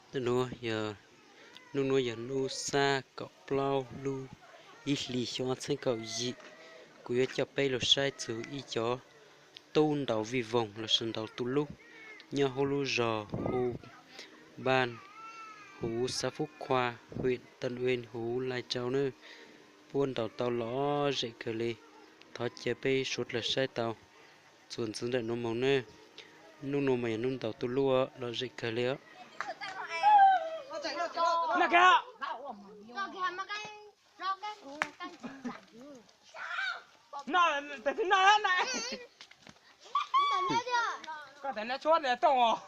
Ntawm nuav yog, nub nuav yog nub xab kaum plaub lub ib hlis xyoo ob txheeb kaum yim. Kuv yuav coj peb lug saib txug ib cov tub ntaus vij voog lossis ntaus tu lub nyob huv lub zog hu Npaj Huv, xav Phub Khua, hwm Tân Uyên, huv Lai Châu nawb. Puab ntaus tau lom zem kawg li. Thov caw peb suav dlawg saib tau txuas ntxiv ntawm nuav moog nawb. Nub nuav mas yog nub ntaus tu lub lom zem kawg li os. Noj, tes twb noj na. Koj tes noj tshuab tes tooj os.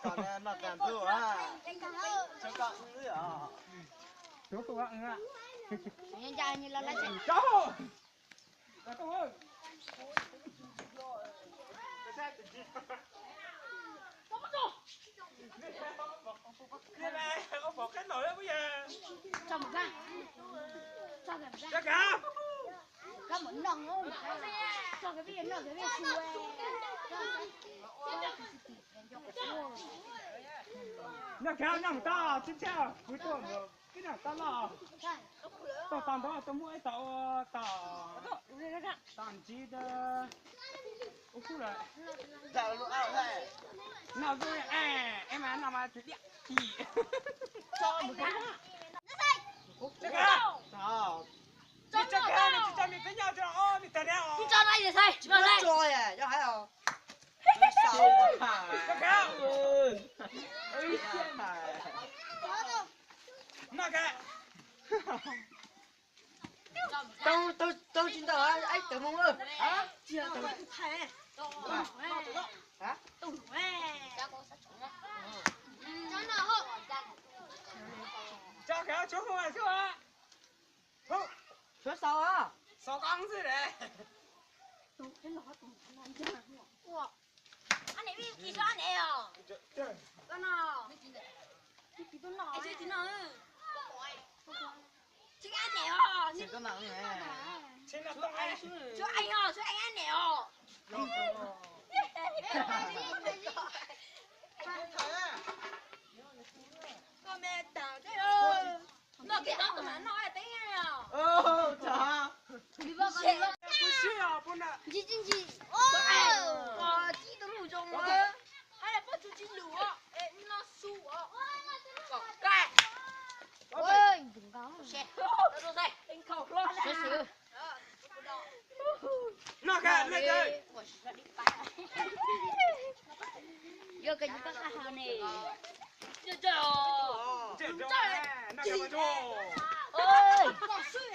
Noj khav, noj mus tau, tib txhiab kuv tuaj mus, tib noj tau loj. Tau tau ntawd tau muab ib tau ua tau, tau ntsiv ua kub lawm. Noj zoo, es mas noj mas tsis diaj. Tau tsis ntau, ib tawm moo. Tso khav, tshuab hu, tshuab. Tshuab xaus, xaus koj xwb le. Noj khav, noj khav. Yog koj yug koj qab hau ne. Noj khav mas tso.